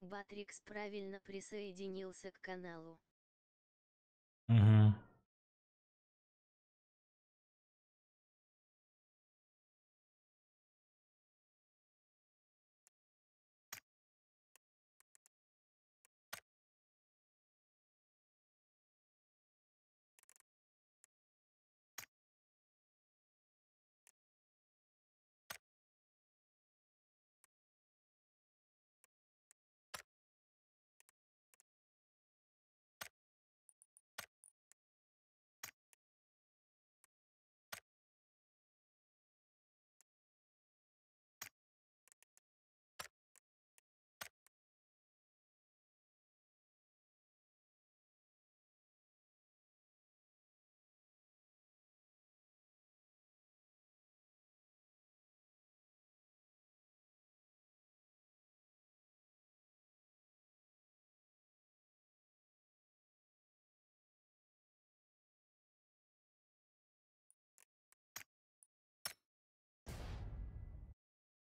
Батрикс правильно присоединился к каналу. Угу.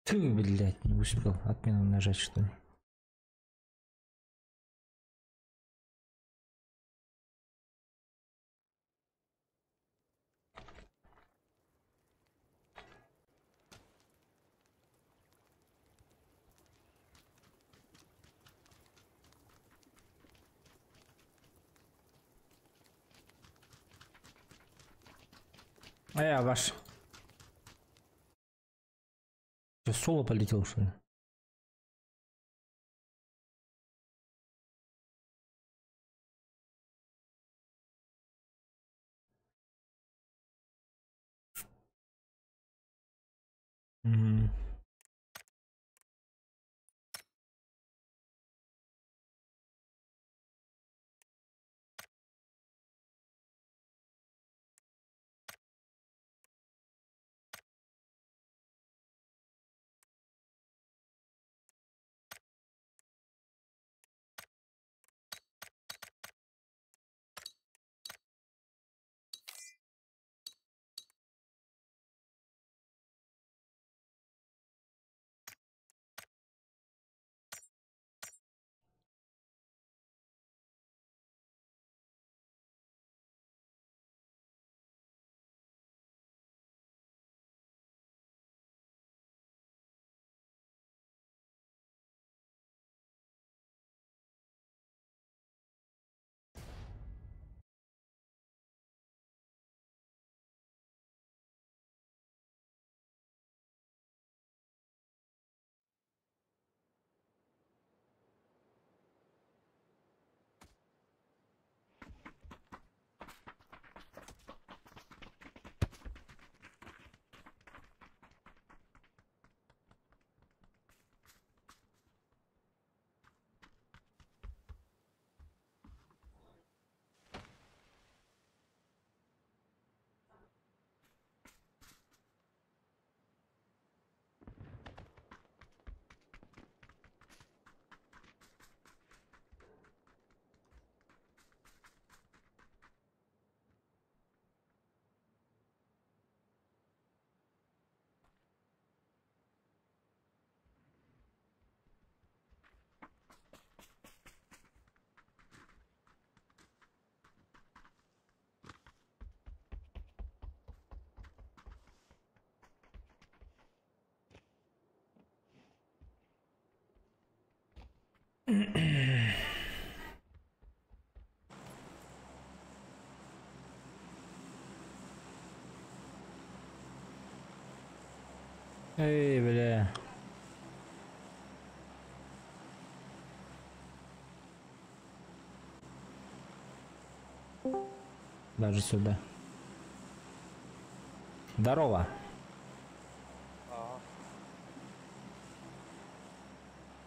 Ты, блядь, не успел отмену нажать, что ли? А я ваш. Что, соло полетел, что ли? Угу. Эй, бля. Даже сюда. Здорово. Ага.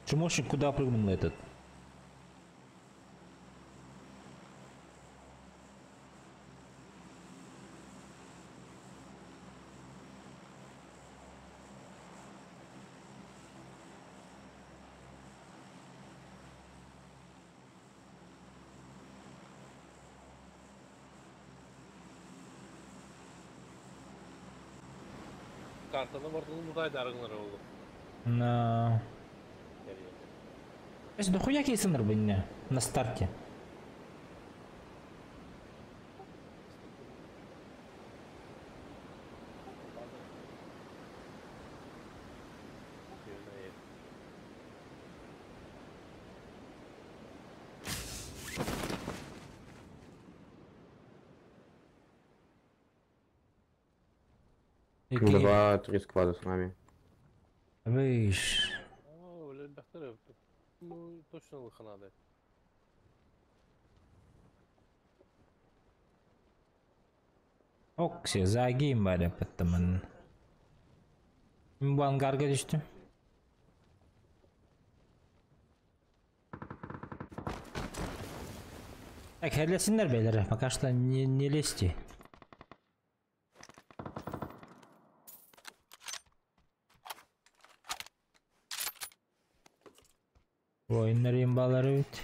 Чумошник куда прыгнул этот? Картаны бардылым удай дарыңлар oldu. На. Эс, дохуя кейсыныр быння на старте. Два-три склада с нами. Выш. Ну, точно лыха надо. Окси, загим бары паттамын. Бу ангарга түстүм. Так, херлесиннер бейлер, пока что не лезьте. Воиннар имбалары бит.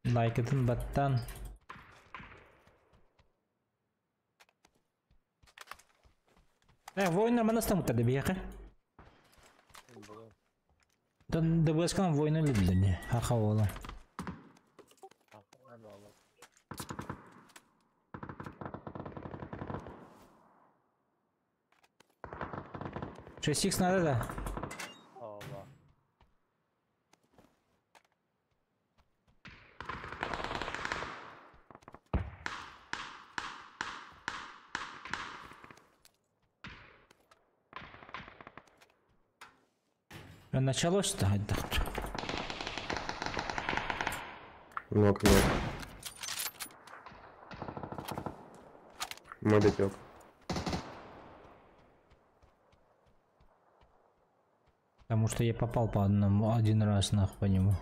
Лайкытын баттан. Воиннар манастан мутады бияқы. Тон ДБС-кан воины лидли, хаха ола. 6х надо, да? Allah. Началось-то, отдохнуть. Ног нет. Мой дотек. Потому что я попал по одному один раз нах по нему.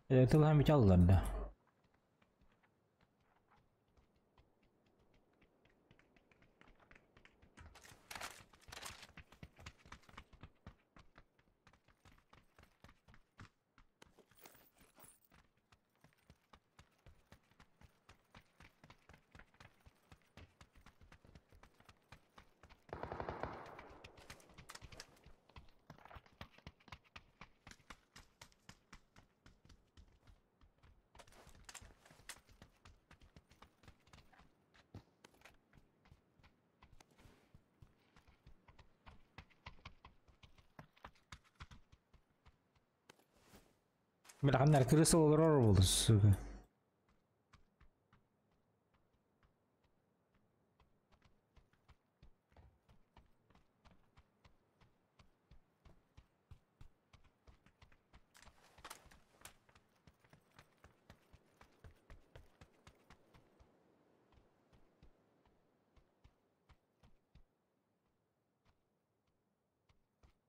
Тылһам бит аллар да. Бля, крыса олорор был, сука.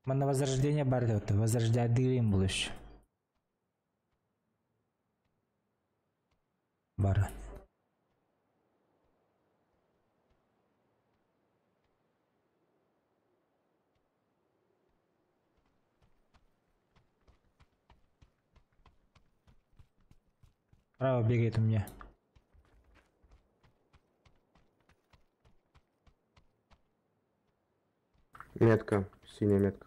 Мана возрождение бар возрождать дырым был еще. Бар. Право бегает у меня. Метка, синяя метка.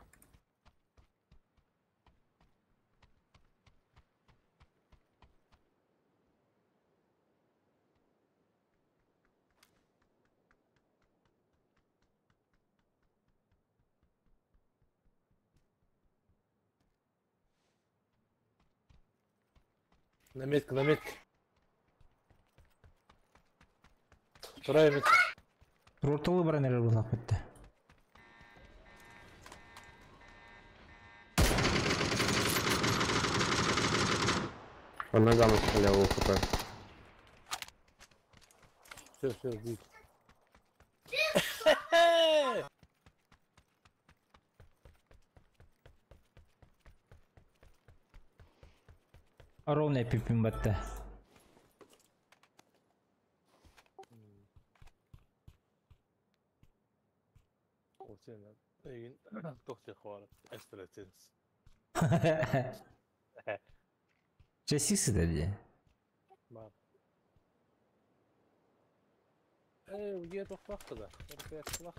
На метку, на метке. Вторая метка. Ротолы бронер был бітті. По ногам стрелял ОХП. Все, все, ждите. Ровно пипим бітті. Экстрасенс. Часисы дии. Баар. Ээ, уйа тохтоохто да. РПС-лах.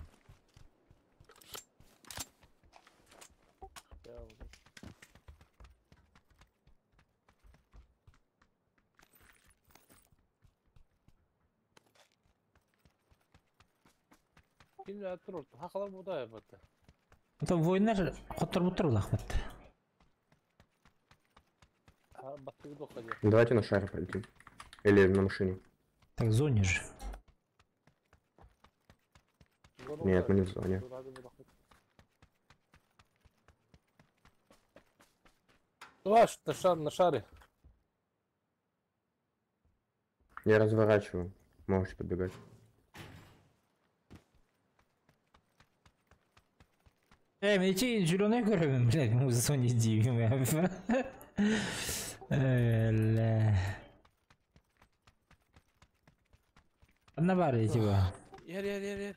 Ким аттыр хакалар буда бата. Это воиннар хотторбуттар улахмат. Баттыгы доходи. Давайте на шаре полетим. Или на машине. Так, в зоне же. Нет, мы не в зоне. Давай на шар, на шаре. Я разворачиваю. Можете подбегать. Эй, мен зеленый көрөмүн, блядь, мы в зоне дивим. Бля. Одна бара типа. Ер, ер, ер, ер.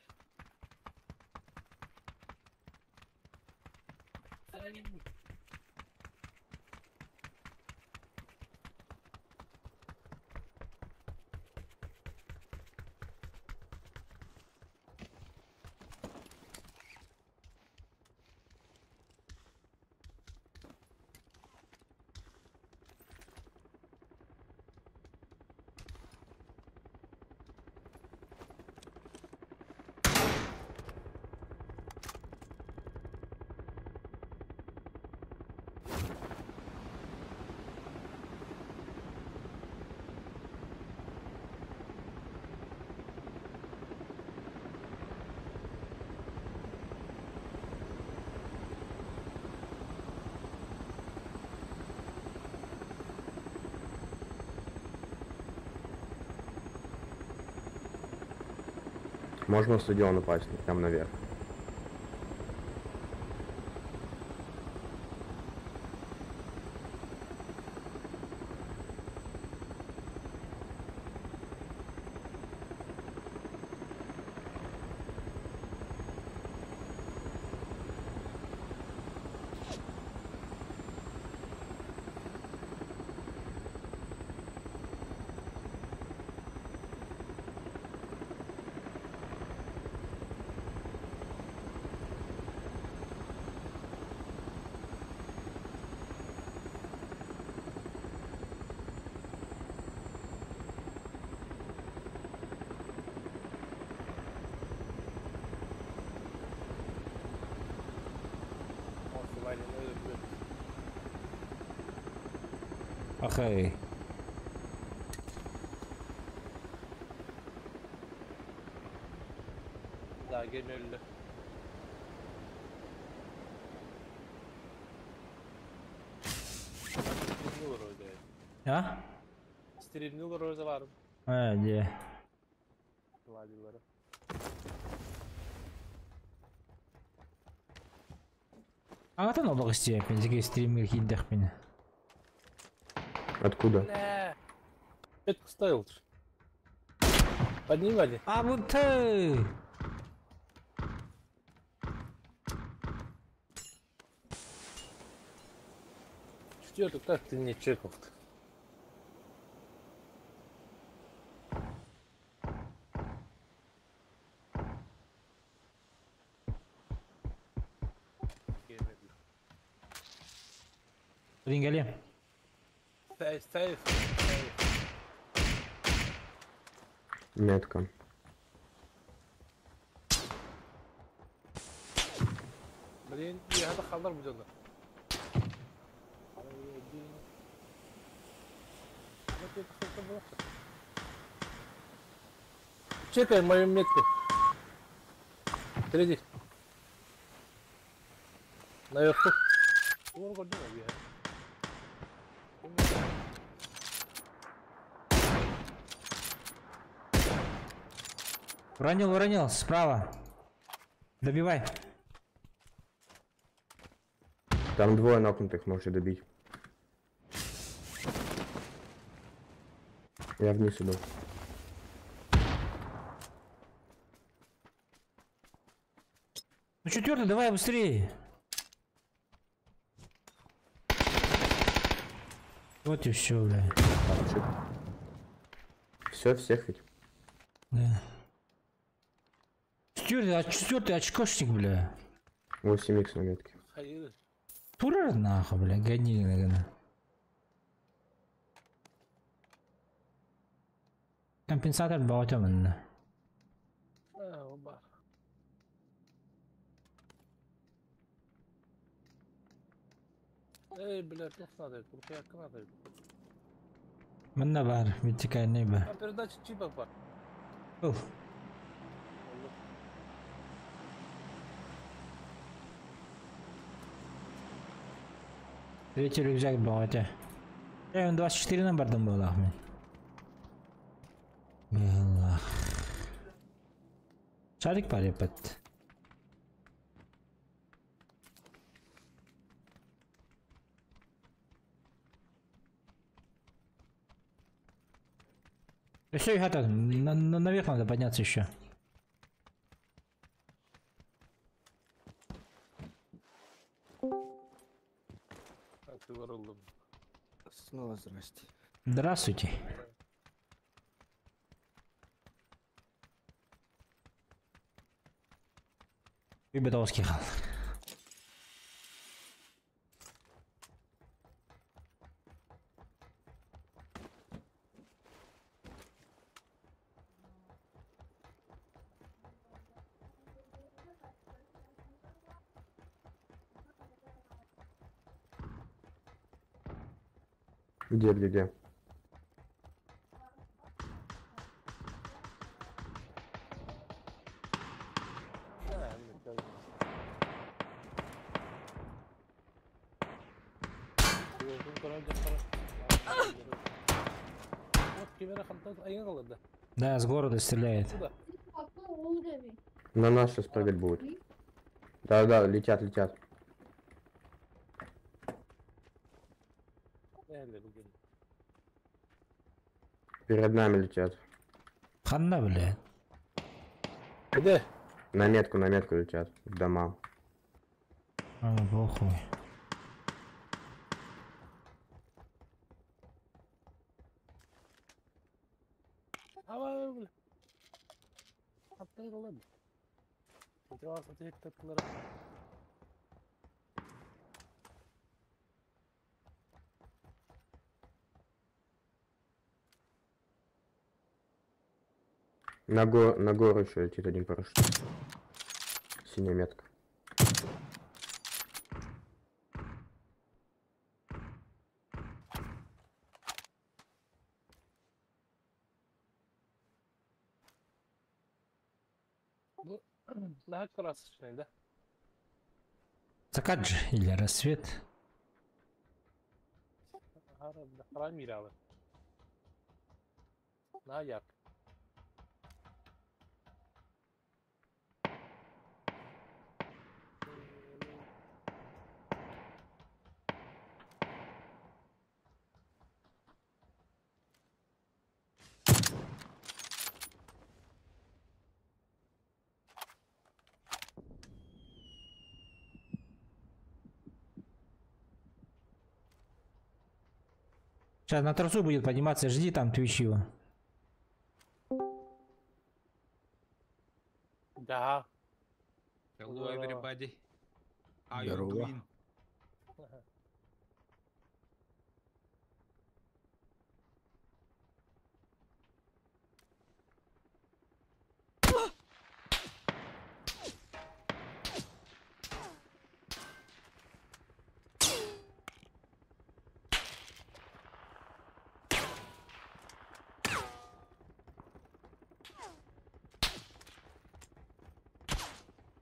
Можно на стадион упасть, прям наверх. Охай. Да, гемелли. А? Стримнул роза var. А, где? Ладилары. Ағатан олық істеп, жеке стримге кейіндек мені. Откуда? Метку ставил. Поднимали. А вот ты! Четвертый, как ты не чекал-то? Блин, Гале. Сейф, сейф, сейф. Метка. Блин, я это халдар будет. Чекай мою метку. Впереди. Наверху. Вон гордина бегает. Уронил, уронил, справа. Добивай. Там двое нокнутых, можете добить. Я вниз иду. Ну четвертый, давай быстрее. Вот и все, бля. Все, всех ведь. Да. Стюарт, а четвертый очкошник, бля. 8 х на метке. Хайыр. Турар нахуй, бля, гони, наверное. Компенсатор баҕатамын. А, оба. Эй, блядь, туох надо, куртуякка надо. Манна баар, вертикальный ба. А передача чипа бар. Ыл. Третий рюкзак баҕата. Э, он 24 на бардым буолах мин. Биллах. Шарик парепет. Все, это, наверх надо подняться еще. Снова здрасте. Здравствуйте. Вибедовский хал. Где, где, где? А, блядь, как Вот камера хантан айын да. Да, с города стреляет. Куда? На нас сейчас прыгать будет. Да-да, летят, летят. Перед нами летят. Ханна, блядь. Где? На метку летят. В дома. А, похуй. Ава, бля. Аттырылын. Жавап На гору еще летит один парашют. Синяя метка. Daha красочный, да? Закат же или рассвет. На як. Сейчас на торцу будет подниматься, жди там твич его. Да. Hello everybody. How you Здорово. doing?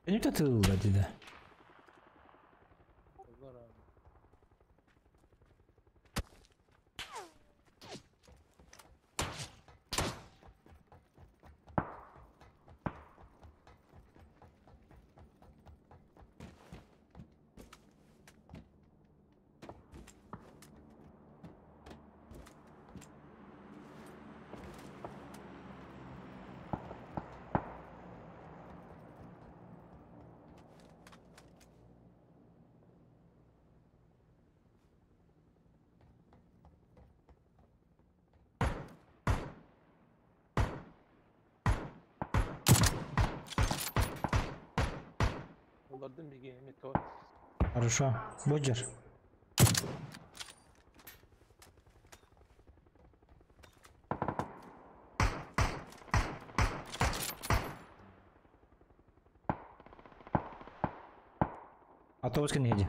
Не то ты вроде, да. Буллардым биги метро. Хорошо. Боджер. Автобус кэннигэ.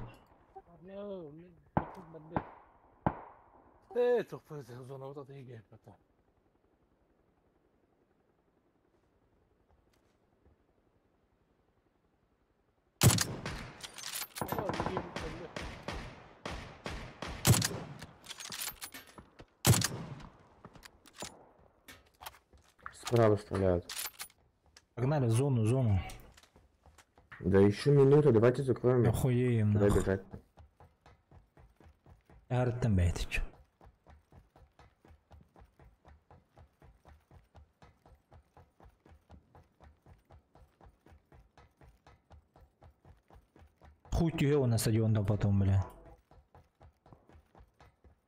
Э, тохпу зона вот это иге. Справа стреляют. Погнали в зону, зону. Да еще минута, давайте закроем. Охуеем Куда нахуй. бежать? Эртен бәйтич. Хуй тебе на стадионда потом, бля.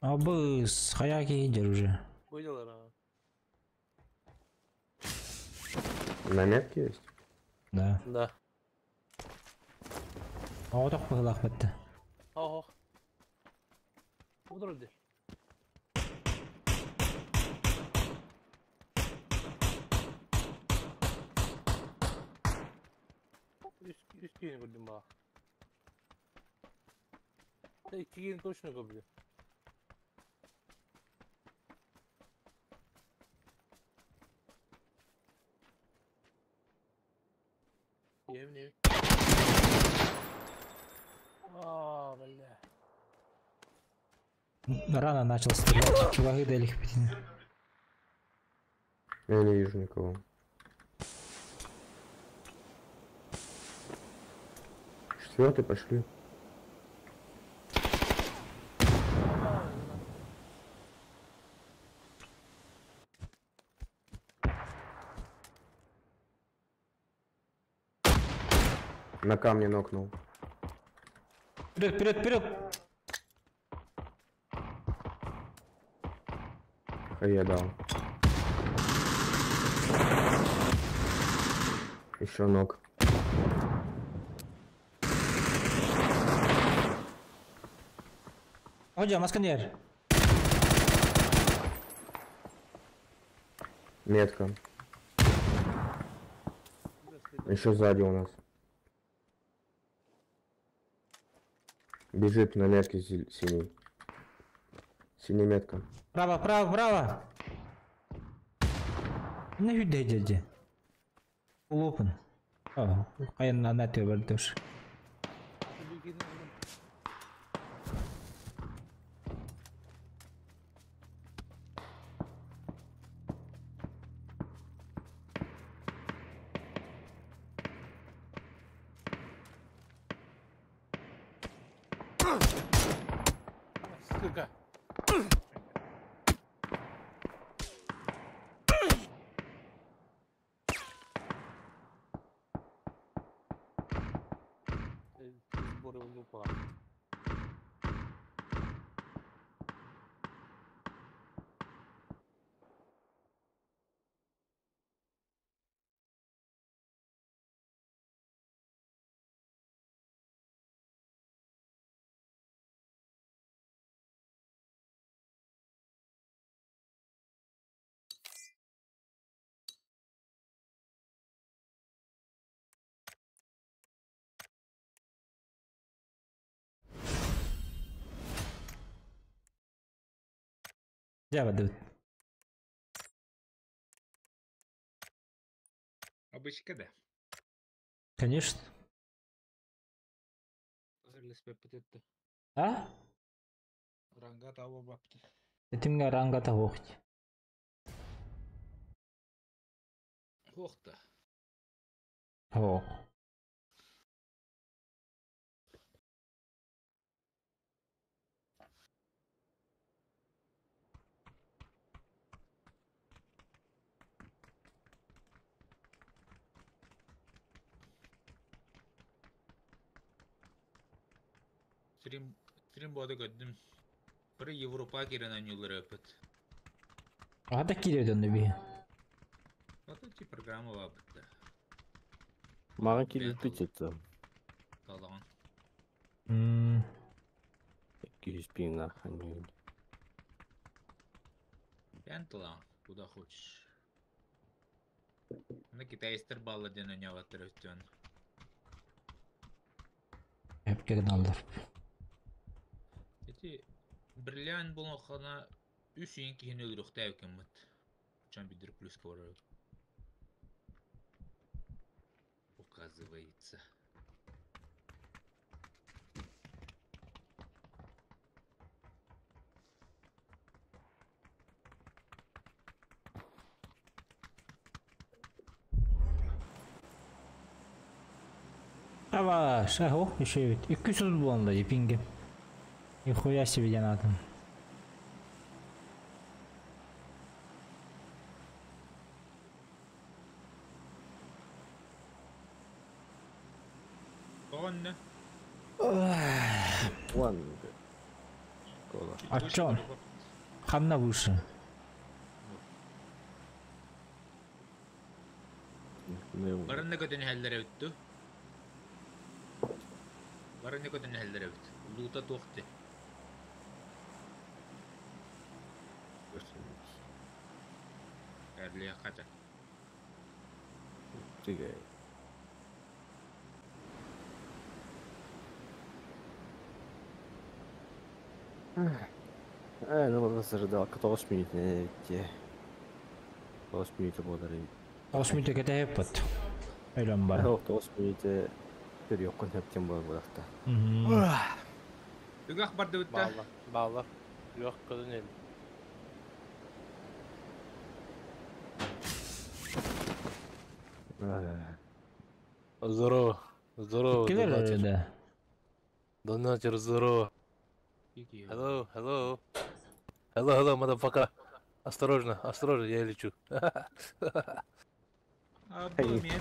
Абыс, хаяки идер уже. Выделар, а. На метке есть? Да. Да. Оғдақ бұғылақ бітті. Ох. Удрudi. Үс киһини көрдүм баа. Икки киһини точно көрдүм. Yemin А, бля. Рано начал стрелять. Чуваки дали их пятин. Я не вижу никого. Четвертый пошли. На камне нокнул. Вперед, вперед, вперед! Я дал. Еще ног. Hocam maskını Метка. Еще сзади у нас. Бежит на метке синий. Синяя метка. Право, право, право! Ne hüdde дяди? Улопын. А, каян на тебе бардыш. Сука. Сборы лупа. Жаба дыбыт. Обычка да. Конечно. А? Ранга того бапты. Этимге ранга та хохти. Хохта. Хох. Стрим, стрим боды көддүм. Бір Европа керен ойнулар өпөт. Ата кире би. Вот эти программа бапты. Маған келіп кетеді. Талаҕын. 200 пинг анньыы. Эн талаҕын, куда хочешь. Аны китайстар бааллар диэн онньооботтор өттүөн. Эпке гыналлар. Ити бриллиант буолуоххана үс үйэн киһини өлөрүөхтээх кэммит. Чан бидир плюска барар. Указывается. Ава, шахо, еще ведь. Икки сыл буолла пинге. Нихуя себе диэн аатын. Тоҕо One. Школа. А чё? Ханна выше? Барынна көтөн иһэллэр эбит дуу? Барынна көтөн иһэллэр эбит. Луута туох дии? Эрлиэххэ этэ. Тигэй. Э, ну вот зажидалка тоҕус мүнүүтэ эбит 9 мүнүүтэ буолар эбит. 9 мүнүүтэ кэтэһэппит. Өлөн бар. 9 мүнүүтэ көрүөххүн сөп диэн буолар буолахта. Үгэх бардыбыт да. Бааллар, бааллар. Үөх көтөн эл. Здорово. Здорово, Килер донатер. да. Донатер, здорово. Hello, hello. Hello, hello, motherfucker. Осторожно, осторожно, я лечу. А, было меня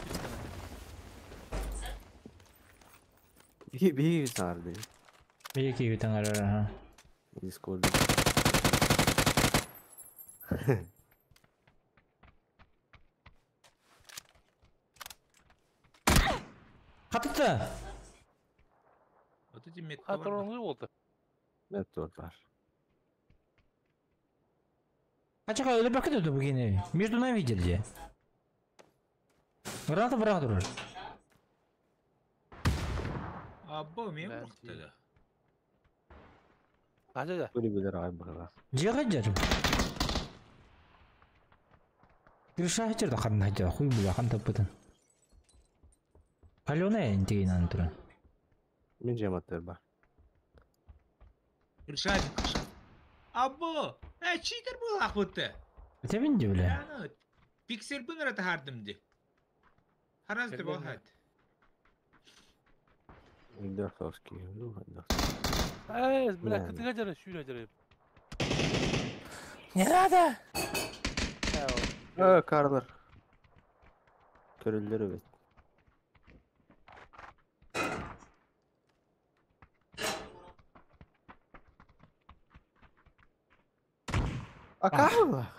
Биһи биһи саарды. Биһи киһи таҥарар. Дискорд. Хатыта! Вот эти метка Хатырыңы болды. Мет бар. А чекай, өлө бакыт өтө бугини. Между нами видели. Граната быраҕа турар. А, бу мен Да, бұрақтады. Қажа да. Били билер ай быһыла. Дьиэҕэ дьэр. Крыша хачыр да ханна хачыр, хуй була хан таппытын. Палёная интигин туран. Мин жематтар бар. Крыша, крыша. Або! Э, читер был ахвытты. Это бин бля. Яны, пиксель бын рата хардым ди. Хараз ты бахат. Доховский. Ну, да. Эй, бля, Да. кытыга жары, сүйрө жары. Не надо! Э, Карлар. Көрүллөр эбит. А Карла?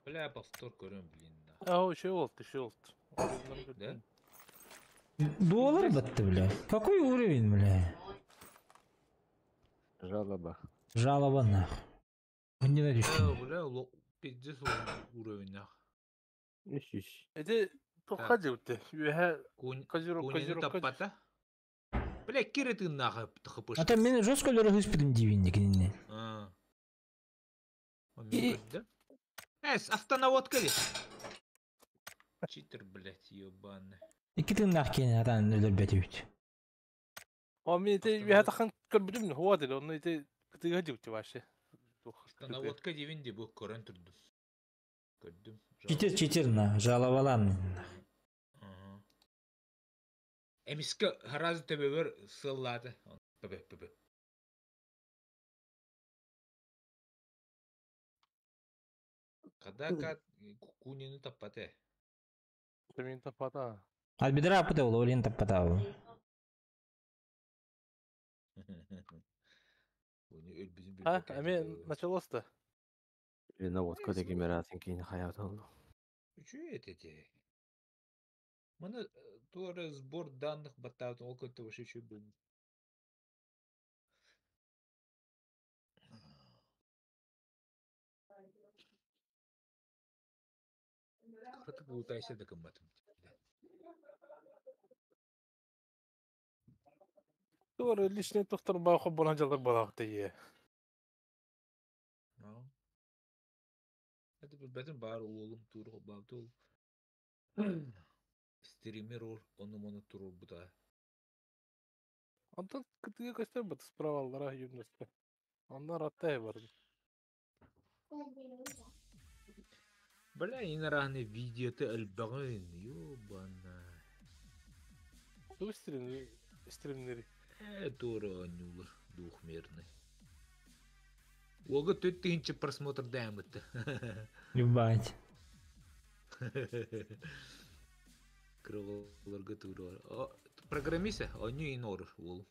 Бля, повтор көрем, блин. Да. А, еще болду, еще болду. Да? Доллар батты, бля. Какой уровень, бля? Жалоба. Жалоба нах. Не Э, найдешь. бля, пиздец уровень нах. Үш үш. Эти тоққа жеутті. Үйе Кун, козерог, кунины козерог, таппата. Бля, кире ты нахуй тхпыш. А там мен жестко лөрө хыспытым дивин дикинне. А. Он И- мне да? Э, автонаводка ли? Читер, блядь, ебаный. Икки тыннах киэн атан өлөр бәтүбүт. О, мен эти үйе тақан көрбүдүм, хуа деді, оны эти кытыга жеутті вообще. Автонаводка девин де бу көрөн турдум. Көрдүм. Читер читер на жалобалан. Ага. Эмиске харазы төбөбөр сыллады. Төбө, төбө. Када кат кунины таппаты. Мен таппата. Албидра апыта ол олин таппатабы. А, эми началось-то. Наводка деген мератын кейін хаят oldu. Үчү этети. Маны туора сбор данных баттаабытын ол кытта вообще үчүгэй буолбут. Кыратык лутайся да гымматым. Туора личный тохтор баахы буолан дьалар буолаахта ийэ. Это билбэтим баар уолум туур холбообут ол стример ор ону-маны туруорбута. Онтон кытыга көстөр бут справаллара юносты. Онно раттай барды. Бля, инарааны видеота элбэҕин, ёбана. Ту стрим стримнери. Э, туора оонньуулар двухмерный. Уолга төрт тыһыынча просмотр даамыт. Ебать. Кыраларга туруор. Программист, оонньуу ин орор уол.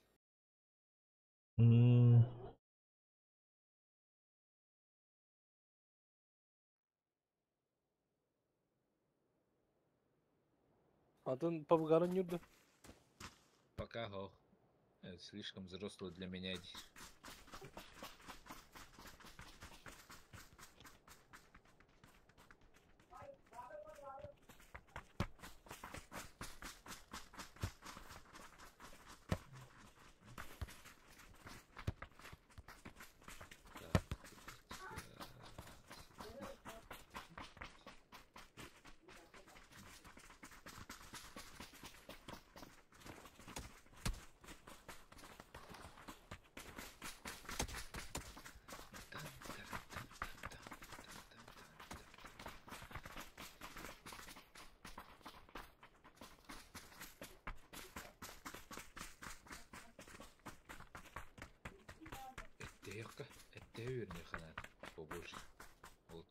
Атын павгарын юрды. Пока хо. Это слишком взрослый для меня. Эттэйэххэ, эттэйэ үөрүнүөххэ побольше. Вот.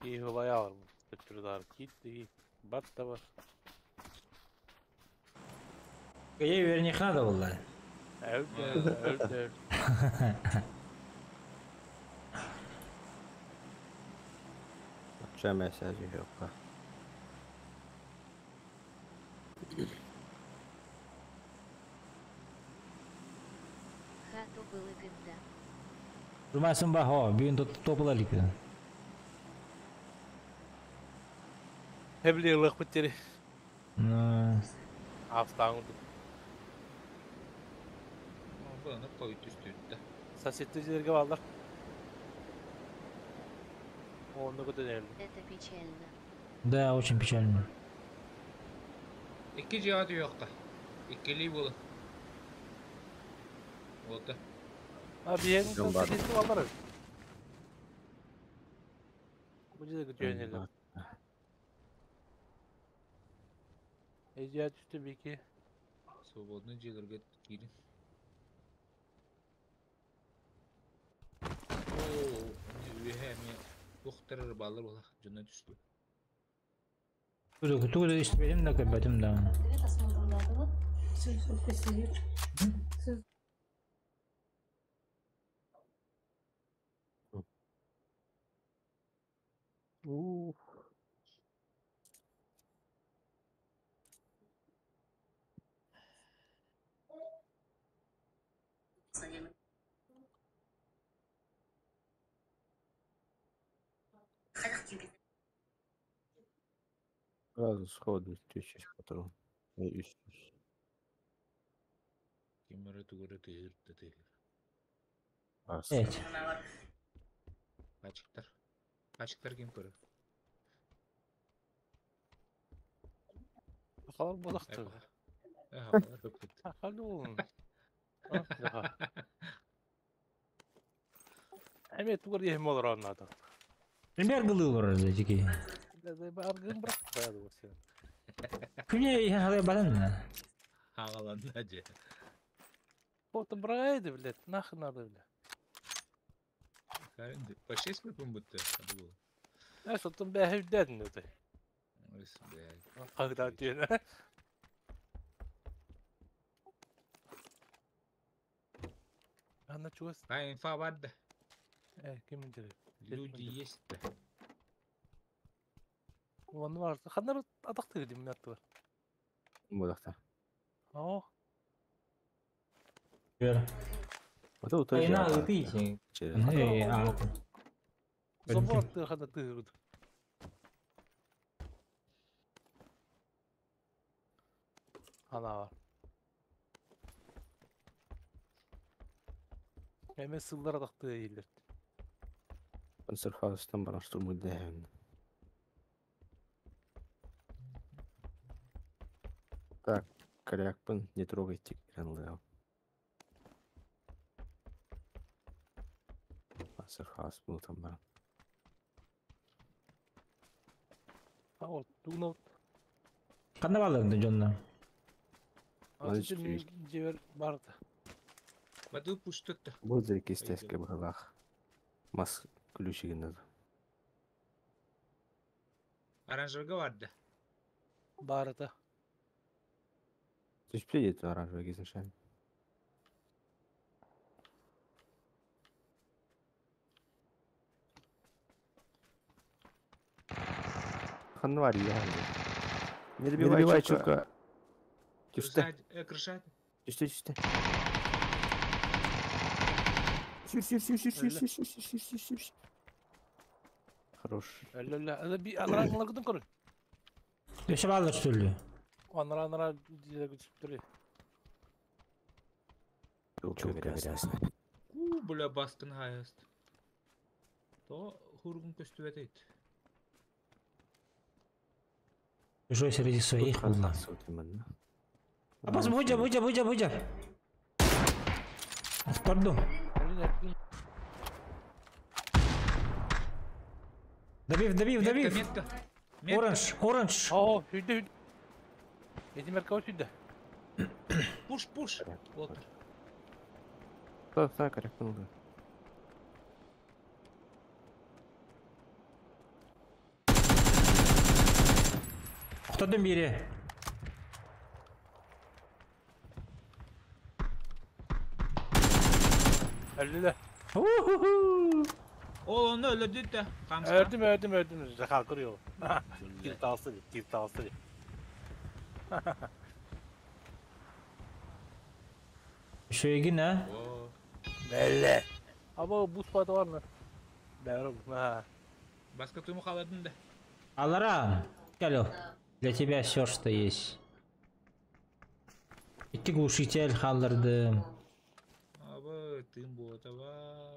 Киһи бар төттүрү кит бат да бар. Я вернее надо было. Өлдө, өлдө. Ча месседж yok. Хату было когда. Жумасын ба, хо, бүгүн топула ликпин. Хебли ылык биттери. Ну, Автаңды. Баны қой түстүттэ. Соседти жерге балдар. Оны көтөнелди. Это печально. Да, очень печально. Икки жиат юаққа. Иккили болы. Вот. А биен Жон бар. соседти балдар. Бу жерге көтөнелди. Эжия түстү бики. Свободный жерлерге кирин. Оо, үйе мен ухтарар балар бола жона түстү. Тугу тугу истебедим да көрбөтүм да. Ух. Сразу сходу 1000 патрон. Ой, үс жүз. Кимера тугара тыыр да тыыр. Ас. Evet. Ачыктар. Ачыктар ким көрөр? Халар болакты. Эха. Хал болун. Эме тугар ехим олор аннада. Пример гылы олор жеки. Аргын бирак кояды сен. Күнө халай баран. Хагаланна же. Вот брайды, блядь, нахуй надо, блядь. По 6 выпом будто. Э, соттон бәһүдән өтө. Ой, блядь. Когда түйен. Ана чугас. Ай, инфа барды. Ким дери? Люди есть-то. Оны бар. Ханнар атақты дим маттылар. Бодохтар. О, Вера. Вот это тоже. Айна ытыйте. Эй, а. забор атты хана тыгырды. Ана бар. Эме сыллар атақты ейлер. Панцерфаустан баран штурмуйдаһын. Так, корякпын, не трогайте, киренлыгал. Панцерфаус был там баран. А вот, дугна. Ханна балырды дьонно. Мальчик. Жебер барды. Баду пуштутта. Бұл зеркестеске бығылақ. Мас ключигін Оранжевыга барды. Барды. Түспейді оранжевый кезін шән. Ханвар я. Не добивай, чутка. Түсті. Крышать. Түсті, түсті. Сүр, сүр, сүр, сүр, сүр, сүр, сүр, сүр, сүр, сүр, сүр. Хорош. Әллә, әллә би анара аңлар көрін. Өшіп алыр сүллü. Анара анара диле күтүп туры. Чутка грязно. Уу, бля, баскын хайаст. То хургун көстүбөт Чужой среди своих булла. Абас буйжа буйжа буйжа буйжа. Вторду. Добив, добив, добив. Метка, метка. Оранж, оранж. О, хүдэ хүдэ. Эти мерка хүдэ. Пуш, пуш. Вот. Так, так, корякпын. Втордум бири. Әллә. Уху-ху. О, оны өлөрдү да. Камска. Ördüm ördüm ördüm. Zakal kuruyor. Kilit alsın, kilit alsın. Шөйгін, а? О, Belli. Ama bu spot var mı? Ben ha. Баска туйму халадын да. Алара, алло. Для тебя все, что есть. Икки глушитель халдырдым. Абы, тым бота бар.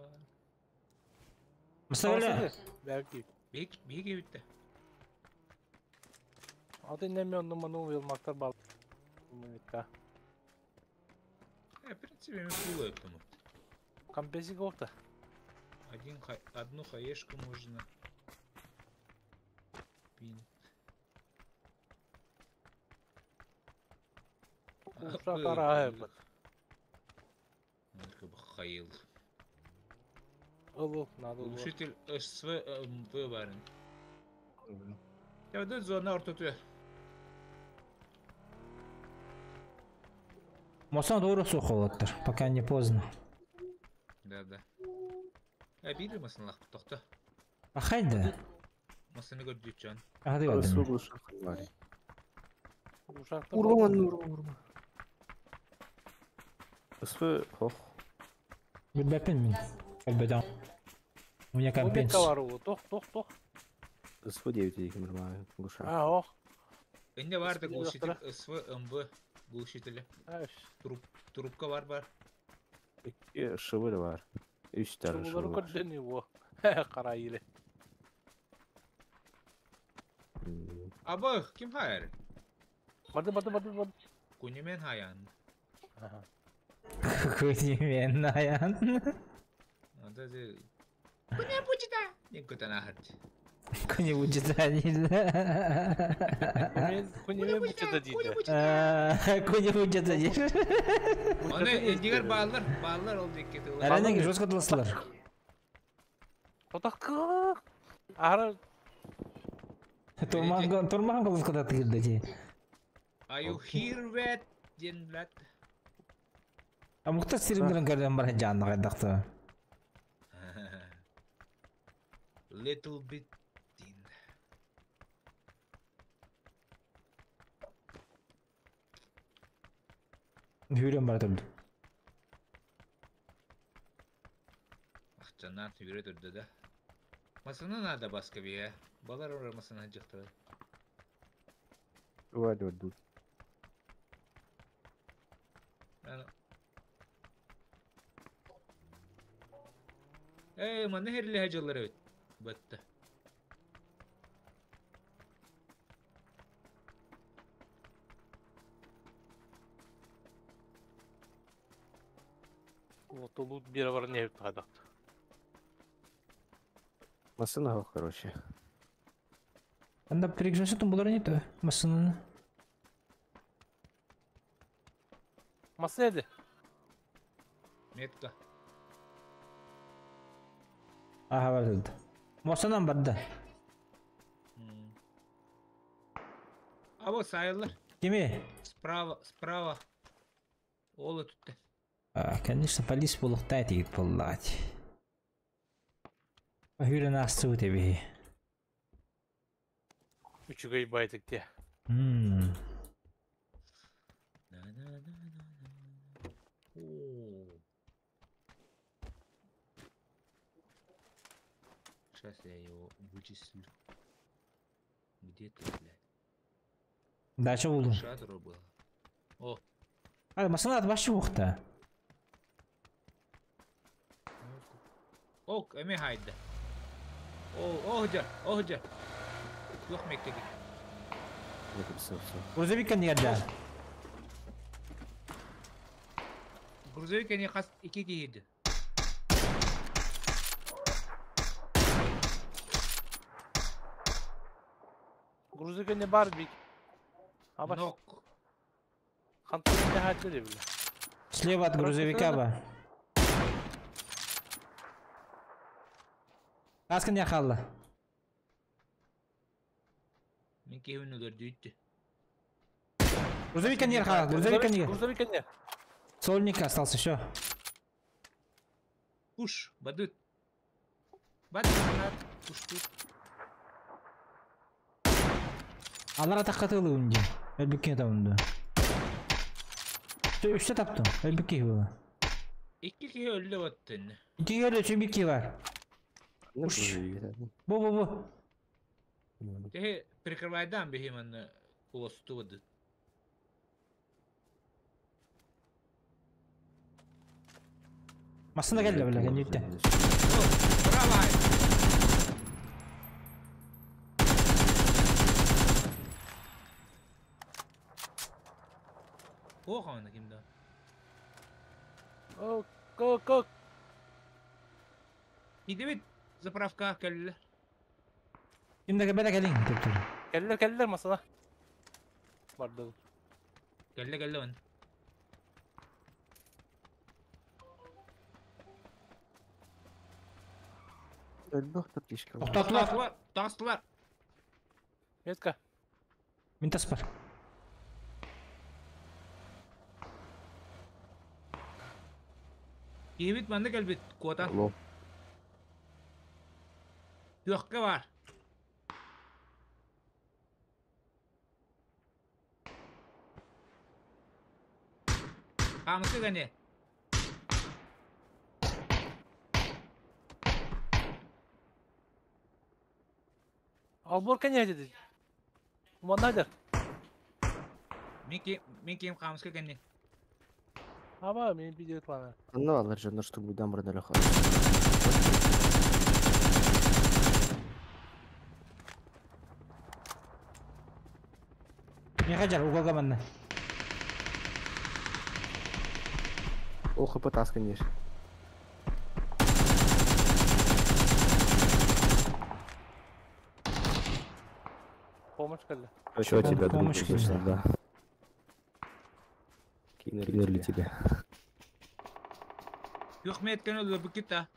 Мысалға, Belki. Бек, бек битте. Аты неме онны ману вилмактар бал. Минутка. В принципе, мен фул этому. Компенсик опта. Один одну хаешку можно. Пин. Ушак арай бат. Хаил. Олу, надо. Глушитель СВ МВ барын. Я вот зона ортоту. Мосан doğru соқолаттыр, пока не поздно. Да, да. А бири масын лақ тоқта. Ахайда. Масыны көрдү чан. Ады бадым. Ушакта. Урма, урма, урма. СВ, хох. Билбеппин мин. Әлбәдә. У меня компенс. Компенс. бар ол. Тох, тох, тох. СВ 9 деген бір глуша. А, ох. Энде бар да СВ глушитель СВ МВ глушителі. Трубка бар бар. Икки шывы бар. Үч тәрі Шулары шывы бар. көрден его. Кара иле. Абы, ким хайыр? Барды, барды, барды, барды. Кунемен хаян. Күнемен аян. Анда же Куне бучита. Не көтөн ахырт. Күне бучита дейді. Мен күнемен бучата дейді. Күне бучита дейді. Оны дигер баалар, баалар ол декке тылы. Әрене жестко дылсылар. Тотақ. Ара Турман турман кылыскада тыгылды ти. Are you here wet? Ден блат. А мукта стримдерин көрдөн бар жанны кайдакты. Little bit thin. Hürüyorum bana durdu. Ахчаннан үөрэ турда да. Масына надо баска бия. Балар ора масына жактырат. Ой, Эй, манна херле хажалар эбит. Батта. Лотолут бир бар не тадак. Масына короче. Анда перегрузчы булар не то. Машинаны. Маса эди. Метка. Ага бар Масынан бар да. А вот сайылар. Кими? Справа, справа. Ола tuttu. А, конечно, полис булуктай тигит боллаат. Хүрен астуу теби. Үчүгэй байтык те. Сейчас я его вычислю. Где ты, блядь? Дача булду. Шадро было. О, А, машина башы бухта. Ок, эме хайда. О, охжа, охжа. Yok мектеги. Все, все. Грузовик не да. Грузовик не хас iki кийди. Грузовик не бар бик. Аба. Нок. Хантын не хатты бile. Слева от грузовика ба. Каска не халла. Мен кehүнү көрдү. Грузовик не халла, грузовик не. Грузовик не. Сольник остался еще. Пуш, бадыт. Бадыт, пуш тут. Алар атаққатылы үнде. Әлбікке табынды. Үшті таптым. Әлбікке было. Iki киһи өллө баттын. Iki өлі, үчү бикке бар. Уш. Бу, бу, бу. Теһи прикрывайдан бихим аны кулосту бадыт. Масына келді біле, кәндетті. Браво! Ох, аны кимде? О, ко, ко. Идебит заправка келлер. Кимде бәле келин деп тұр. Келлер, келлер масана. Барды. Келле келле он. Тоқтатылар. Тастылар. Метка. Мен тас бар. Киһибит манны келбит куота. Алло. Түөхкэ бар. Камысы гане. Албор кене деди. Манадыр. Мен ким камысы гане. Аба, мен видео плана. Ну, алар же, ну, чтобы дам бродали. Не хажар, уголга манна. О, хп тас, конечно. Помощь келди. Что тебя, друг, Помощь услышал, да. Кинули тебя. Yok меткени өллө букита.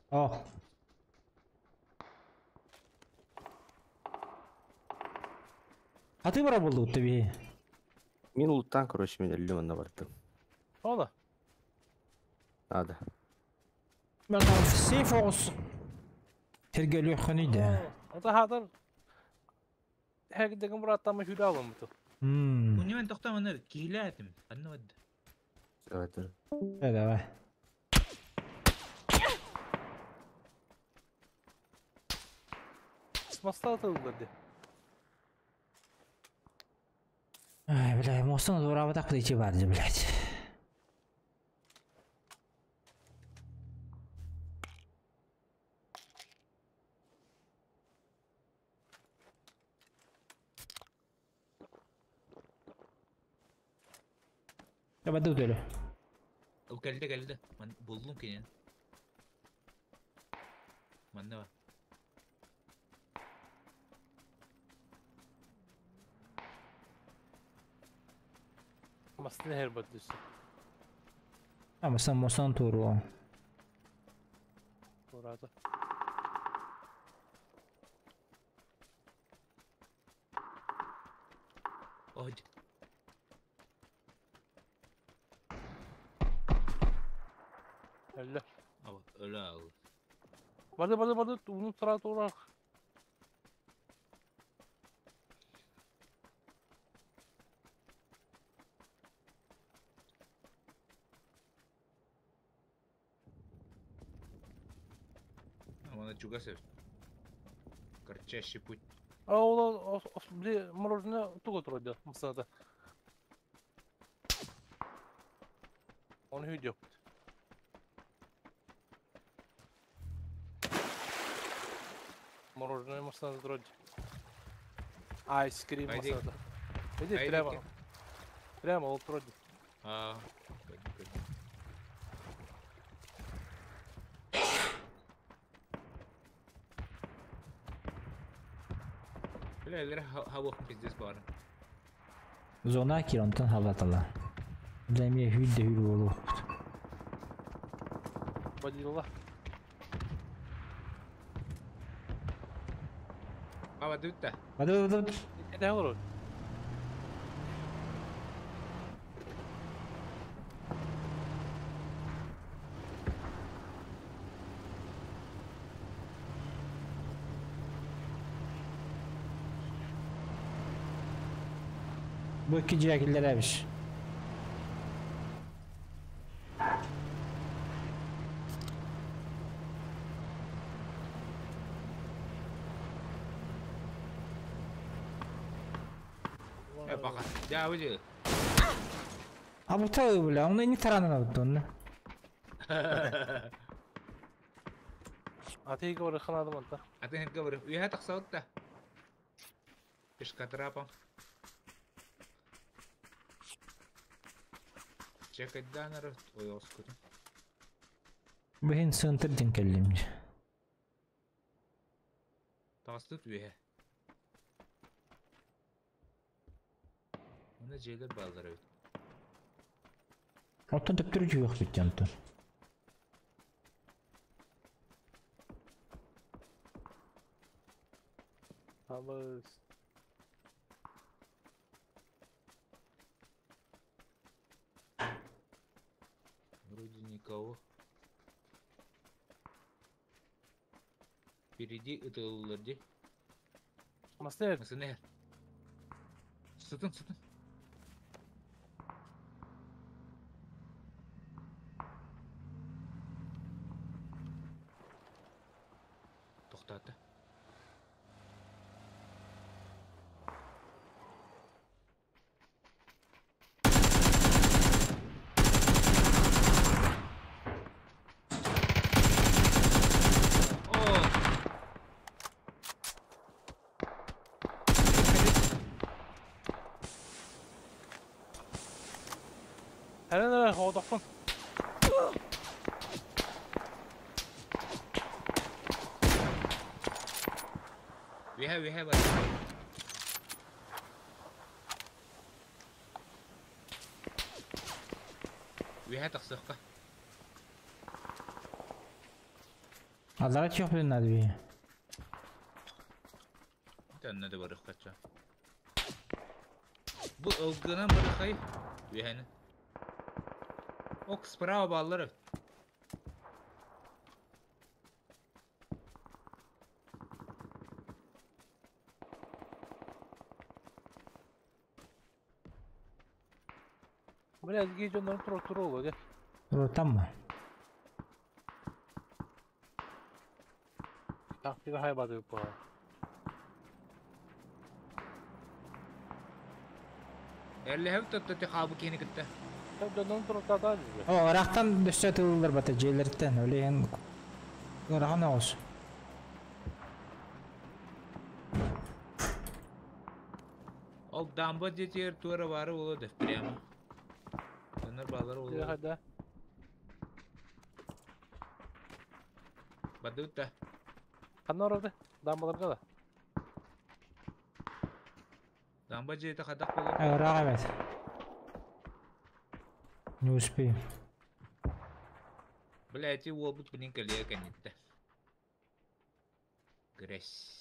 О. А ты бара болду тебе. Мин луттан, короче, меня лимон на борту. Ола. Надо. Мен сейф оғыз. Сиргэ өлүөххүнүй да. Ата хатар Хэгдэгин быраттама хүрэ аламмыты. Унимен тохтоо манна киһилээтим. Ханна барды? Давай. Э, давай. Маста атылды. Ай, бля, мостон туораабатах ичи бар дии, блядь. Я баду төлө. Ол кэллэ кэллэ. Ман буллум кинини. Манна бар. Мастын her бадысы. Амасан мосан туруо. Туораата. Ой. Өллө. Аба, өлө ал. Барды барды барды уну тура тура. Ана чугас эбит. Кратчайший путь. А ол били мороженое туга турады мастада. Оны үйдө. Мороженое мастада турады. Ice cream Айди. мастада. Иди Айди. прямо. Прямо ол турады. А, пойди, пойди. Бля, эллер хабохын пиздец баар. Зона киронтон хаватала. Бля, эмиэ хүл да хүл буолуохпут. Бадилла. Аба дүттэ. Баду баду. Это олор. Бу икки дьиэ киллэрэбиш. Э, бака. Дьэ, бу А бу бля, оны не таранан алды оны. Атыйга бар ханадым анта. Атын говорю, үйэ тахсабыт да. Пешкатрапа. Чекайданар ой оскутун. Бу хин центр дин кэллим. Тастыт үйэ. Оны жээлер балдар эбит. Оттон төптөрү жүйөх бүт жантын. Абыз. Вроде никого. Впереди ытыллар ди. Мастер. Масынер. Сытын, сытын. Тоқтаты. О! Хәрен эрэ хоотохпун. We have a We have тахсыққа. Аллара чух билин нады би. Тәнне де барық қача. Бұл ылгынан барықай. Үйәні. Ок, справа баллары. Бля, киһи дьоннорун туруор туруолу дьэ. Туруортан Тактика хайбатыы буолар. Эрлэһэбит тотто ти хаалбыт киһини кытта. Дьоннорун туруортаатаа дии. О, ыраахтан өссө тыллар бата дьиэлэриттэн. Ол иһин ыарахан оҕус. Ол дамба диэтигэр туора баара буолуо да прямо. Дьоннор бааллара буолуо. Хайда? Бардыбыт да. Ханна орады? Дамбаларга да. Дамба дьиэтэ хайдах буолуо? Ыраах эбит. Не успеем. Бля, эти уолбут блин кэлиэ кэнниттэ. Грязь.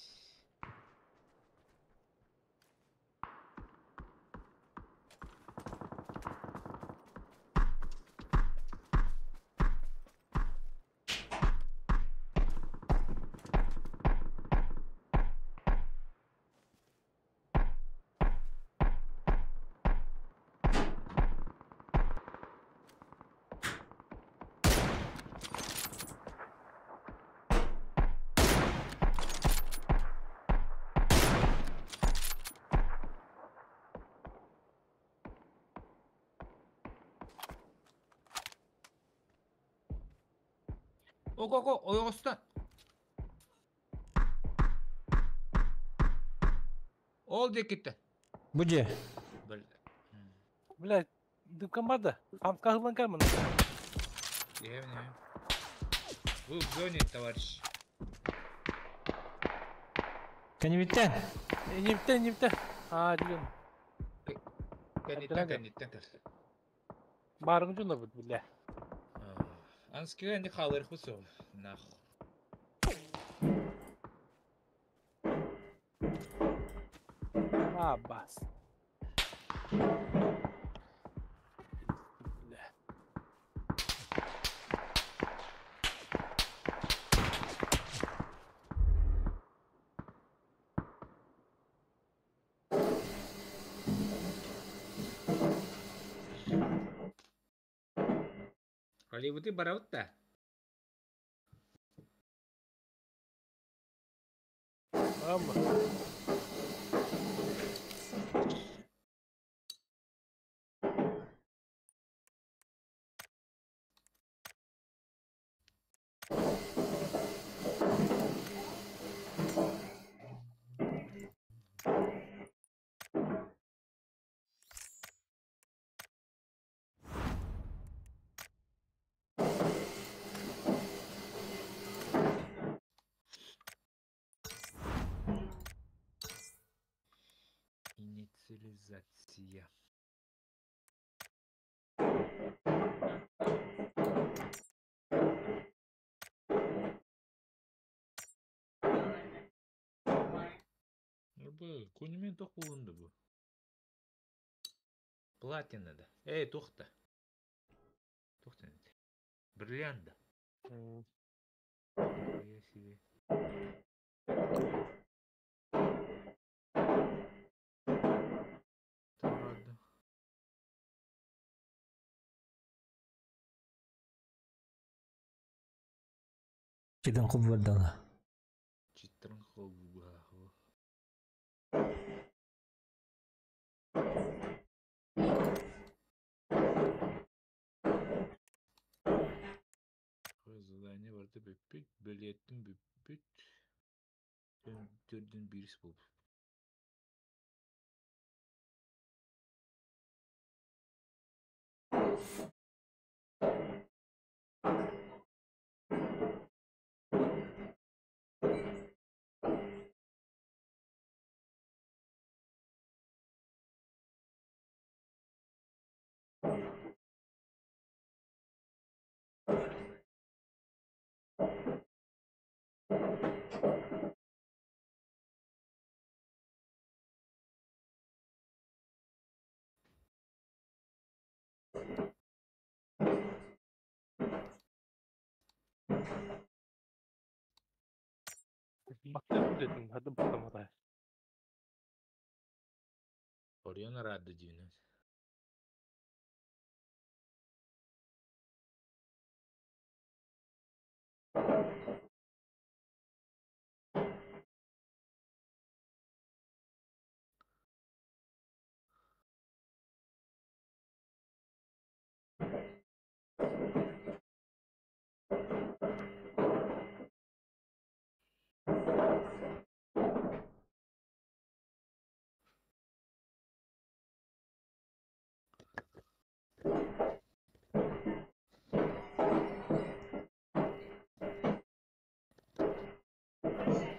Ого-го, ойоҕостон. Ол диэкиттэн. Бу дьиэ. Бл... Бля, дымкан бар да. Хамка хылан кэлмэн. Не, не. Вы в зоне, товарищ. Кэннибиттэн. Нимтен, нимтен. Аа, дьон. Кэнниттэн, кэнниттэн кэл. Баарыҥ дьоно бут, бля. Анскига не хаалыахпыт суох. Нахуй. А, бас. Бля. Голливуды барабыт да. Ама. Инициализация. Бу күнүмэн туох буолунду бу? Платина да. Эй, туох да. Туох да Бриллиант да. Я себе. Правда. Читин куббардала. Читрын холбуга. Задание барда бүппүт, бэлиэттин бүппүт. Төрдүн бирис болуп. Баттым дедим, хадым баттамата. Орион рады дивнет.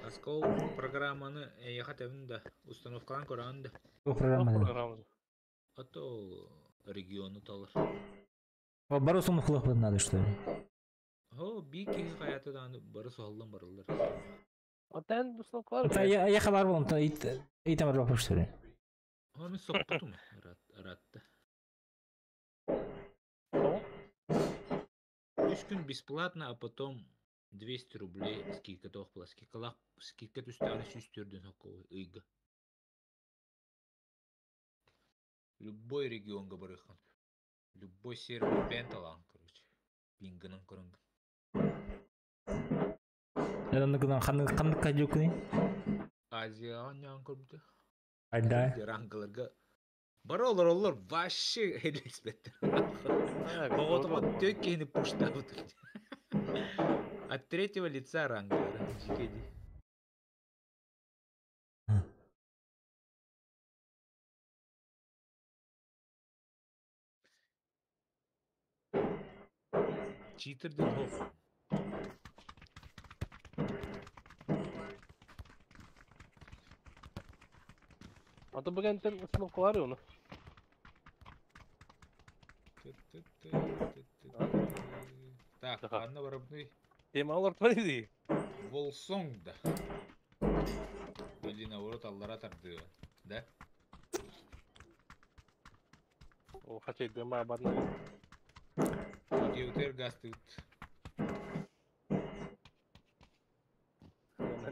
Оскол программаны эйиэхэ этэбин да, установкалаан көрөҕүн да. Бу программаны. Программа. А то региону талар. Бары установкалыахпытын надо, что ли? О, биир киһи хайата даҕаны бары соһуллан бараллар. Отен установкалар. Я бар болом, итам бар вопрос, что ли? О, мин соппутум ыраатта. Үс күн бесплатно, а потом 200 рублей скидка тоох була. Скидкалаах скидка түстэҕинэ 104 сокко ыйга. Любой регионга барыаххын. Любой сервер бэйэн талаҕын, короче. Пингынан көрөнгө. Эн ханнык ханнык кадюкуный? Азияҕа оонньоон көрбүтэ. Айда. Рангаларга бары олороллор вообще элэспэттэр. Оҕотоҕо түөрт киһини пуштаабыт. От третьего лица рангалара. Дьикэди. Читер диэн суох. А то бүгүн установкалар оны. Так, ханна барабыный? Темалар твои. Волсонг да. Или наоборот аллара тардыа. Да? О, хотя дыма барна. Диутер гастыт.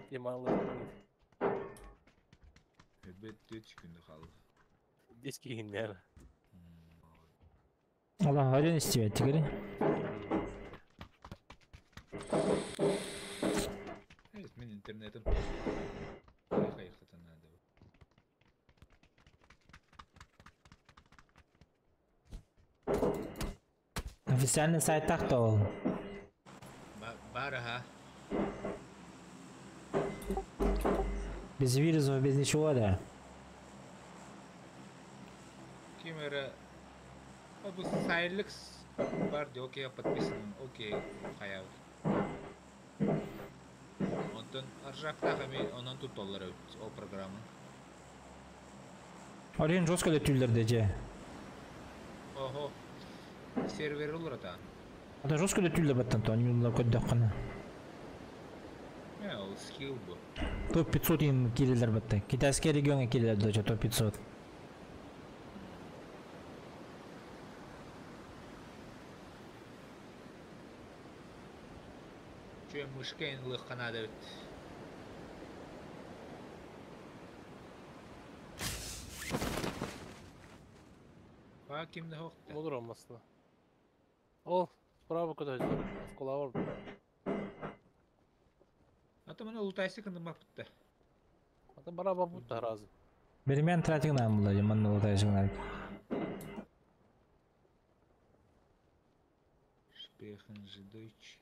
Темалар. Эбет 3 күндө хаалла. Диски хиннер. Allah haryan istiyor тигери. Evet, мин интернетим хайхатан надо. Официальный сайт так ол. Баар ха. Без вирусов, без ничего, да. Ким эрэ бу Сайликс бар ди окей подписан окей хайабыт. Онтон аржактах эми онон тутталлар эбит ол программа. Орен жестко да же. Охо. Сервер олор ата. Ата жестко да түлдер баттан то, они көддөк кана. Э, ол скилл бу. Топ 500 им кирилер батта. Китайский регионга кирилер даже топ 500. Чүө мышка ин лыххана эбит. Ба кимде хокта? Olur olmasına. Ол, справа куда Скола бар. Ата мына лутайсы кынды мапытта. Ата бара бабут да разы. Бермен тратик нам була, манна лутайсың. Sprechen Sie Deutsch?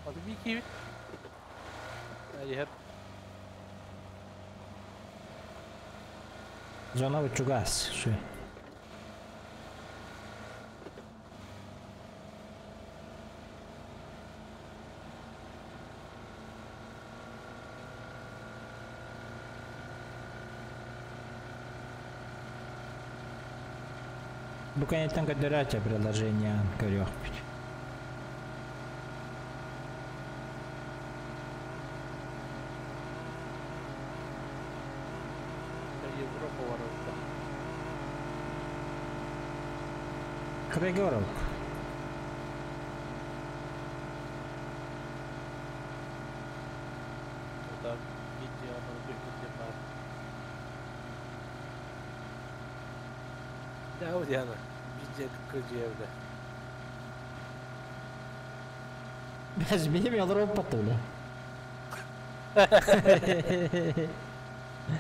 Ата би киви. Айер. Зона чугас, ши. Бу конечно көдөрөчө приложение көрүөхпүт. Европа бар орда. Крегоров. Так, видео бар бир бар. Да, Диана. Видео кыржы Бәз бейм ялыр оппатты бile.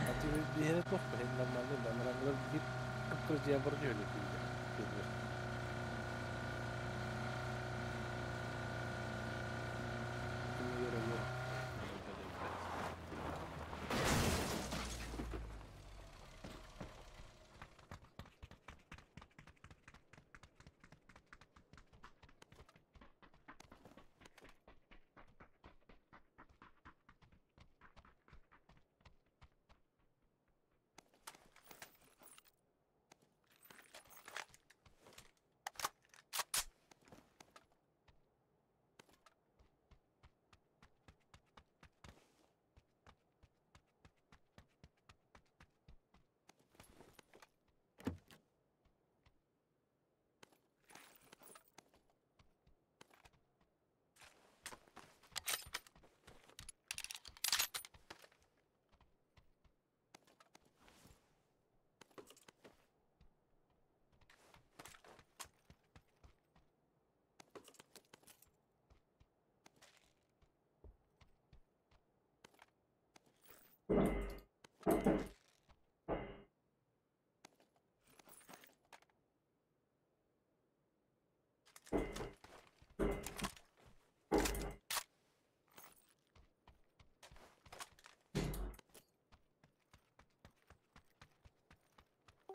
Аты биһире туох бэһин нормально да наранглар бир кыпкыржы бар жөлө.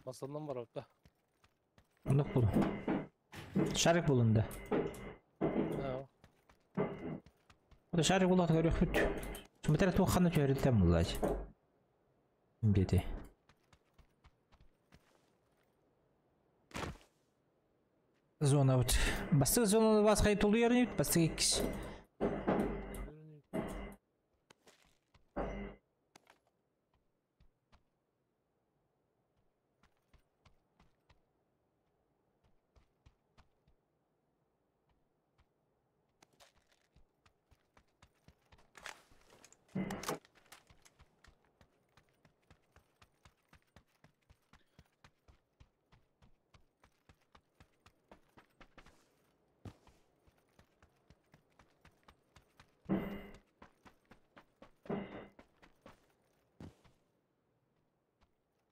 Masandan var orada. Оннук булун. Шарик булун да. Ha. Ота шарик булат көрүөхпүт. Суматара туох ханна түһэрилтэн буллаач. Диэти. Зона вот. Бастык зонаны бас хай тулуйар инибит, бастык иккис.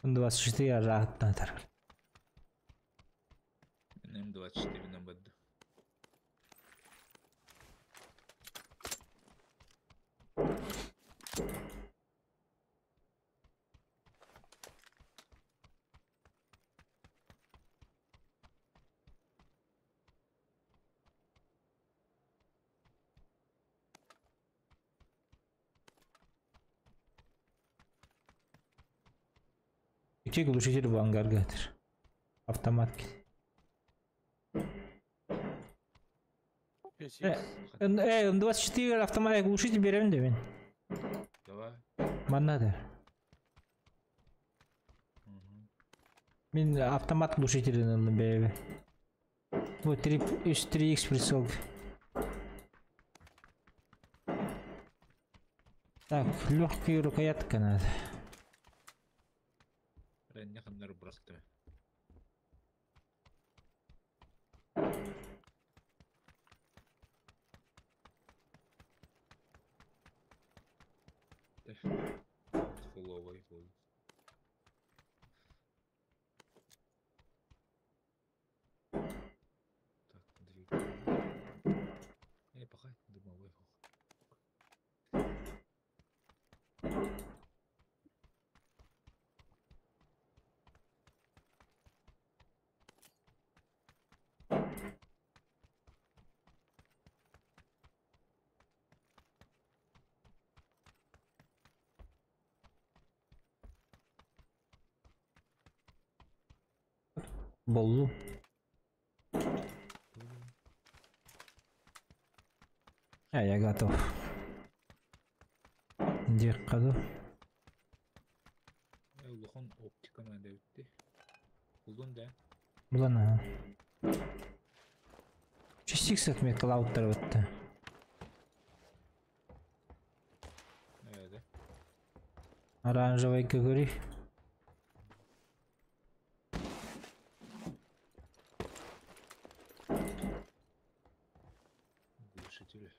24 рааттан тарар. М24 на бд. Икки глушитель бу ангарга этэр. Автомат. М24 автомат глушитель берем да мин. Давай. Манна да. Мин автомат глушителин ыллым бэйэбэ. Бу 3 3X прицел. Так, легкая рукоятка надо. Рэнне ханнар бырахтым. Фуловый фул. Так, двигатель. Эй, пахай, дымовой фул. Боллу. А, я готов. Диэххэ Улахан оптика надо битти. Булдун да. Булан аха. Частикс отметил ауттар бытта. Evet. Оранжевый көгөрүй. Глушитель.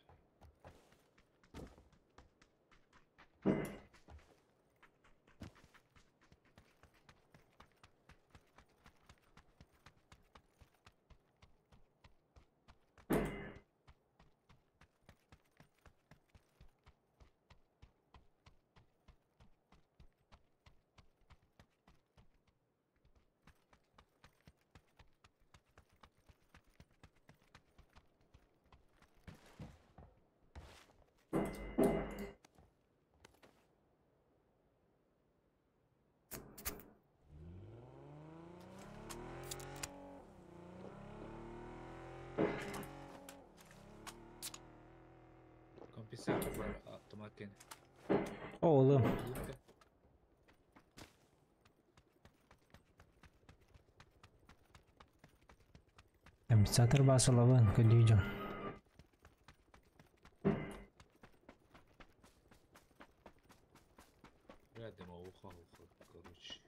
Компенсатор бар автомат кен. Оğlum. Компенсатор басылабын көдүйдүм. Бля, дымовуха, уха, короче.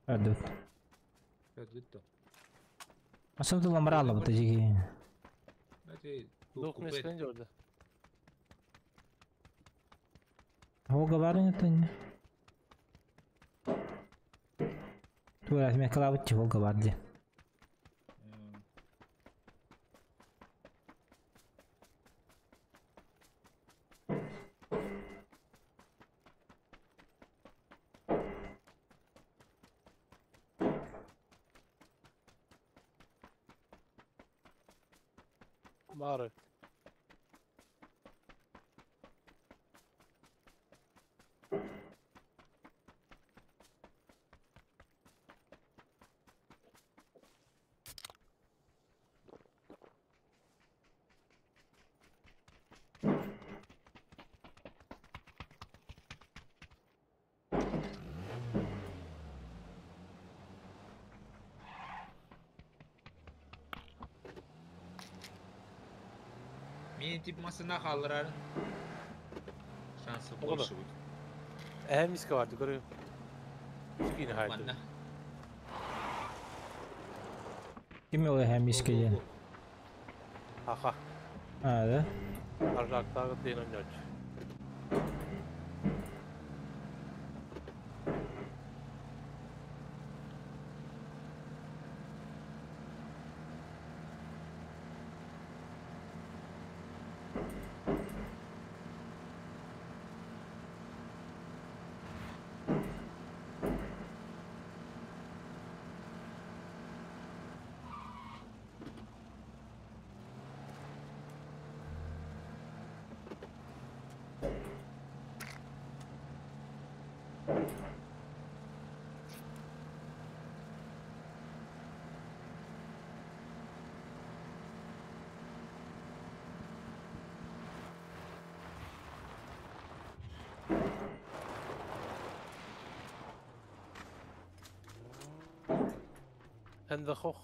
Адут. Масым тылан баралла бу тежиги. Двух мест не Ого барын это. Тура мен калабыт чего бар ди. Бары. Мин тип масына қалдырарын. Шансы больше будет. Эһэ миска барды көрү. Скин хайды. Манна. Ким ол эһэ миска диэн? Аха. А, да? Аржактагы тен ойноч. Hände hoch.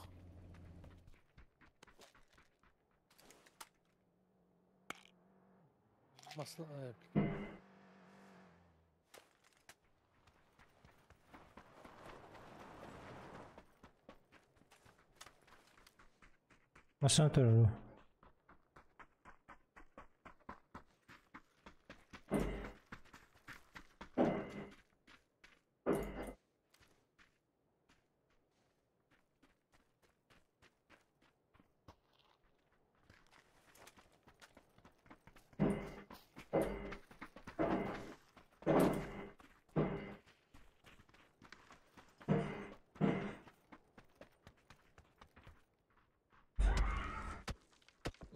Masına Машина туру.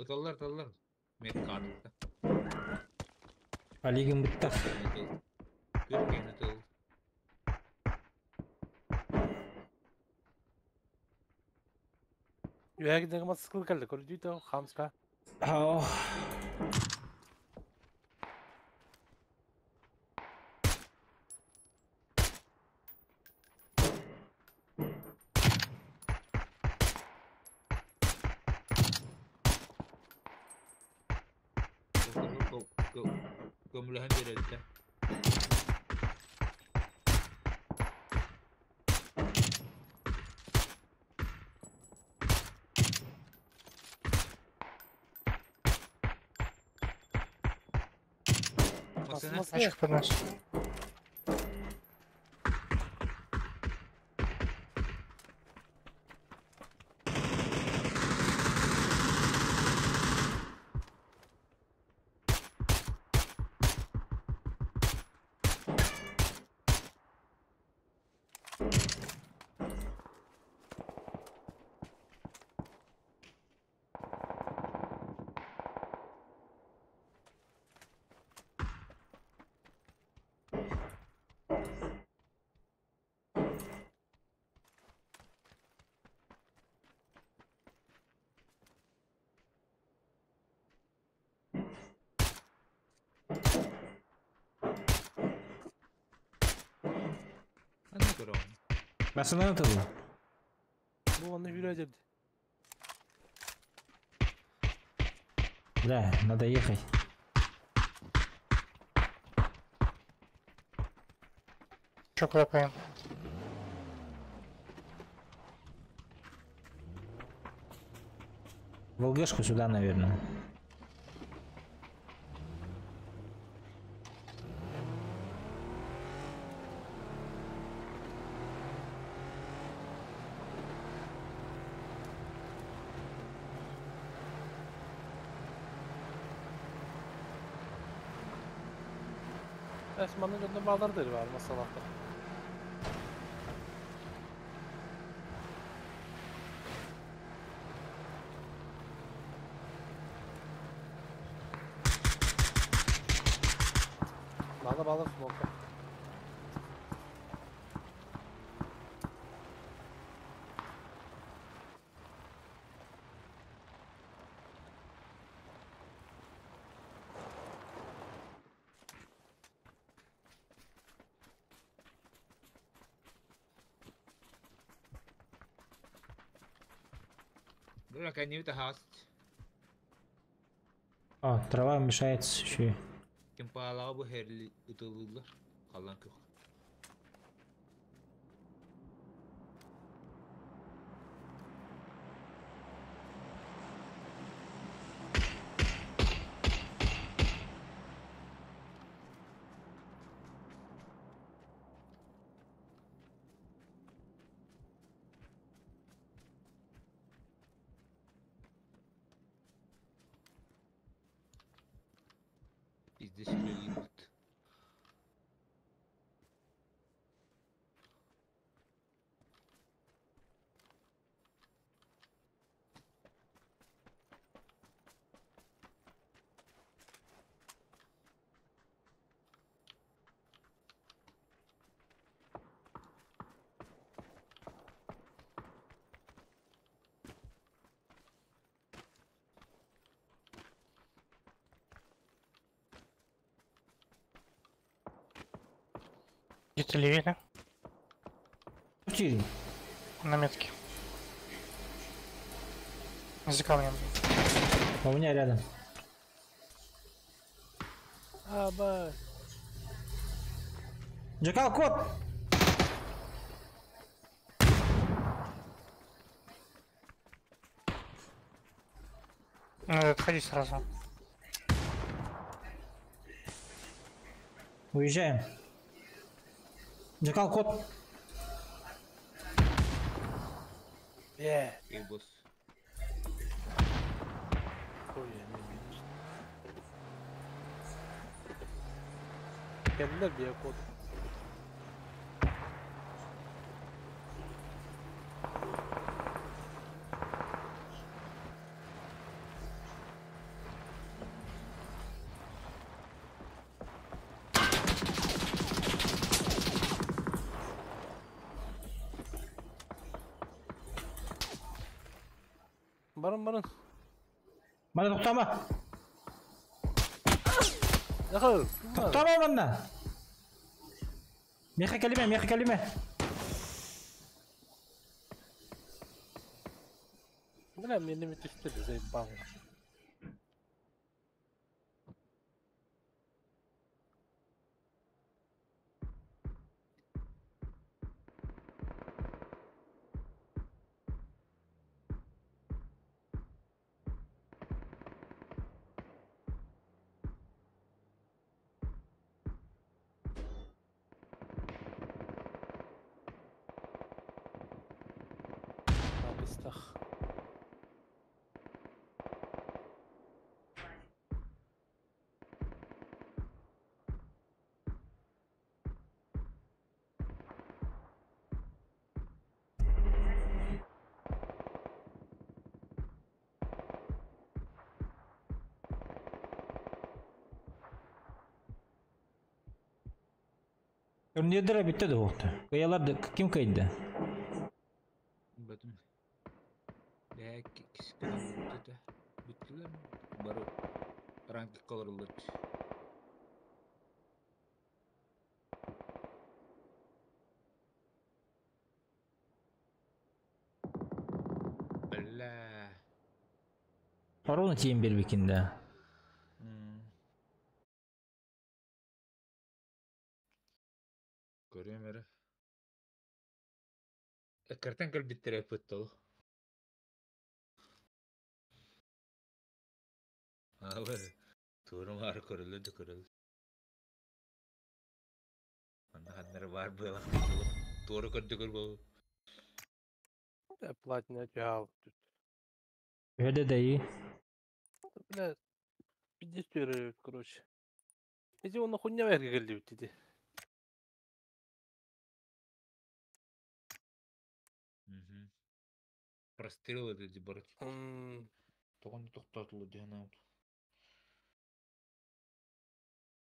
Ыталлар, ыталлар. Мет кадыкта. Алигин бытта. Көрген ытыл. Үһәгин мотоцикл келди көрдү хамска. Ау. Көмүлөһөн берелdi. Масына. Тачка под нас. Аны көрөм. Машина туру. Бу аны жүрөдү. Да, надо ехать. Че, куда поедем? В ЛГшку сюда, наверное. Эс манна дьонно баалар дыр бар масалахтар. Баалар баалар смока. Бля, кэннибит аһаҕас. А, трава мешается еще и. Кимпаалаҕа бу хэрли ытылыыллар. Халлаан күөх. Пиздец, ебут. Где-то левее, да? Пусти. На метке. За камнем. А у меня рядом. Аба. Джакал, кот! Надо отходить сразу. Уезжаем. Джакал, кот! Е. Ебус. Ой, я не вижу. Кэллэр биэ код. Барın барın. Мана тоқтама! Yakın. Тоқтама манна! Меха кәлиме, меха кәлиме! Бля, мени mitişti заебал. Быстах. Турнирдер битте да оқты. Каялар ким кайды? Бэтим. Бә, кискен бүттү. Бүттүлөр. Бары ранг колорлар. Бля. Пароны тиен бербекинде. Көрөм эрэ. Картан кэлбиттэрэ пыттал. Алы. Туора-маары көрөллөр да көрөллөр. Манна ханна эрэ баар быалаах туора көрдөгөр буолуо. Да, платина түһаал. Төһө да дэйи. Бля, пиздец түөрэ, короче. Эти онно хуйня эрге келдибит диди. Мгм. Прострел это дебарат. М, Тоҕону тохтоотулар диэн аут.